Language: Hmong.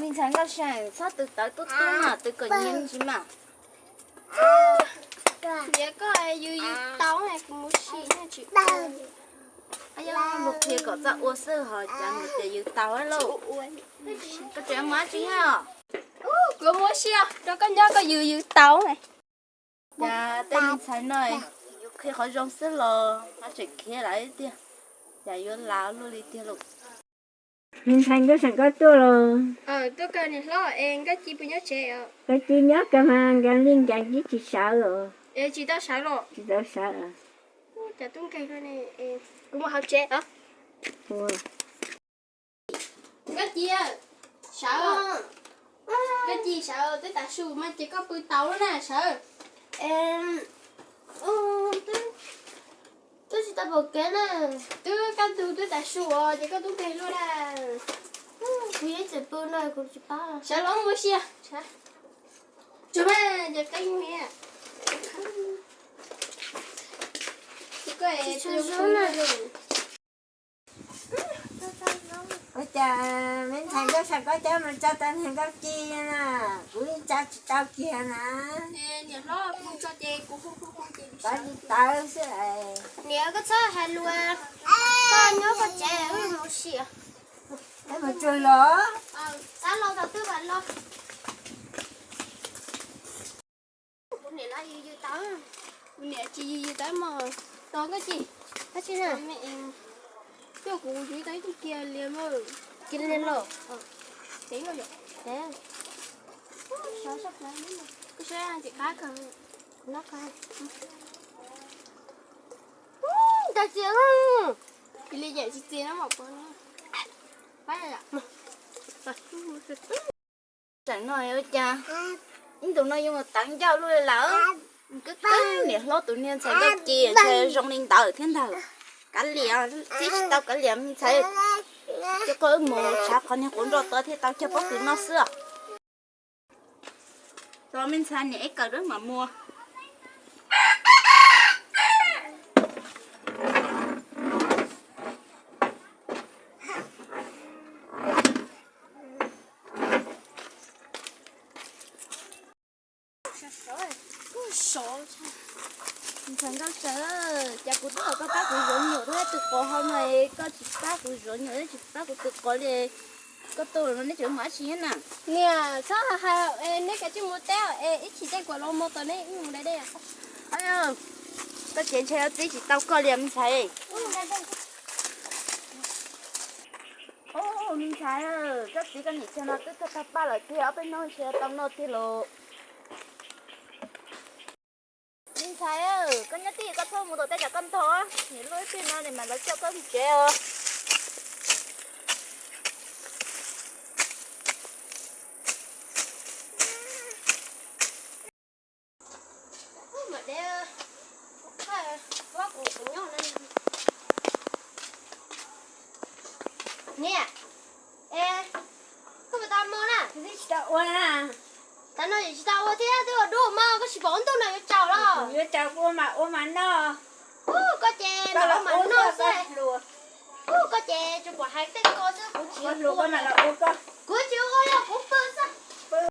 Me ntxhais Nkauj Seem, txhob tw tawv tub tub mas, tw kom nyiav ntsis mas. Tias koj yws yws tau, kuv mus sim tsis. Yog luag qhia kom txaj ua xwb ho cas mus tias yws tau lauj. Koj tseem mus dab tsi thiab os? Kuv mus sim rau koj nyob, koj yws yws tau. Cas tej me ntxhais no yuav qhia qhov zoo xwb los ho tseem khiav lawm tiag. Cas yuav laus luaj li tiag lauj. Me ntxhais Nkauj Seem, koj tuaj los? Tuaj kawg niam hlob, es Nkauj Ci puas nyob tsev? Nkauj Ci nyob kawg mas, nkees li nkees tsis sawv os. Tsis tau sawv los? Tsis tau sawv. Cas tub nkeeg luaj ne. Kuv mus hauv tsev os. Nkauj Ci, sawv. Nkauj Ci sawv, twb tav su mas ces koj pw tau lawm na, sawv. Twb tsis tau pom kev na. Twb kaj ntug twb tav su os, ces koj tub nkeeg luaj na. Kuv yeej tseem pw no kuv tsis paub. Sawv los mus ua si. Tsuag mas ces qeeb mus. Ua cas me ntxhais Nkauj Seem koj coj mus tso tau niag Nkauj Ci na, kuv yeej tso tsis tau kiag na. Tov li tawv xwb. Niam, koj txhob hais lus, koj nyob koj tsev, wb mus ua si. Wb mus tsuag los? Xav los thaum twg mam los. Kuv niam los yws yws tau. Kuv niam tsis yws yws tau mog. Tos Nkauj Ci. Dab tsi na? Coj kuv yuav tau ib tug kiag liam mog. Kiag liam los? Ceev los yom. Koj saib, ntxim qab kawg. Ntag txias. Cia li yam tsis txias no mam pov no. Tseem no ua cas ib ntus no yuav mus tawv ncauj luaj li lawm. Kawg kawg niam hlob tus niag ntxhais Nkauj Ci ntshai zoo li ntawd thiab ntag. Kav liam, txib tsis tau kav liam me ntxhais. Coj koj wb mus tshav qhov niag quav nroj tod thiaj tau cog pob kws noj xwb os. Tos me ntxhais niam ib kawm wb mam mus. Ntxhais Nkauj Seem, cas kuv twb kom koj pab kuv zov nyuam thiab tw qos hauv no es koj tsis pab kuv zov nyuam thiab tsis pab kuv tw qos li. Koj tuaj no neb tseem mus dab tsi thiab na? Niam, txhob hais hais, neb kav tsij mus teb es ib chim tej kuv los mus tos neb wb mus da dej. Koj tsev ntshai yuav txib tsis tau koj li me ntxhais. Me ntxhais, koj txiv koj niam tsawg no twb tuag tag paj lawm tiag, ob peb hnub ntshe tau noj tiag lauj. Me ntxhais, koj nyob tij koj txhob mus tom tej tsam koj ntog, niam lub ib pliag no niam mam lawv coj koj mus tsev os. Niam, es koj puas tau mov na? Tsis tau ua na. Tav no tsis tau ua thiab, twb ua dua mov, koj tsis pom ua ntuj no yuav tsaus los? Yuav tsaus, ua mas ua mas noj. Koj ces noj mas noj xwb. Koj ces tsuas pom hais tej ko xwb, kuv tsis ua, kuv tsis ua, yog kuv pw xwb.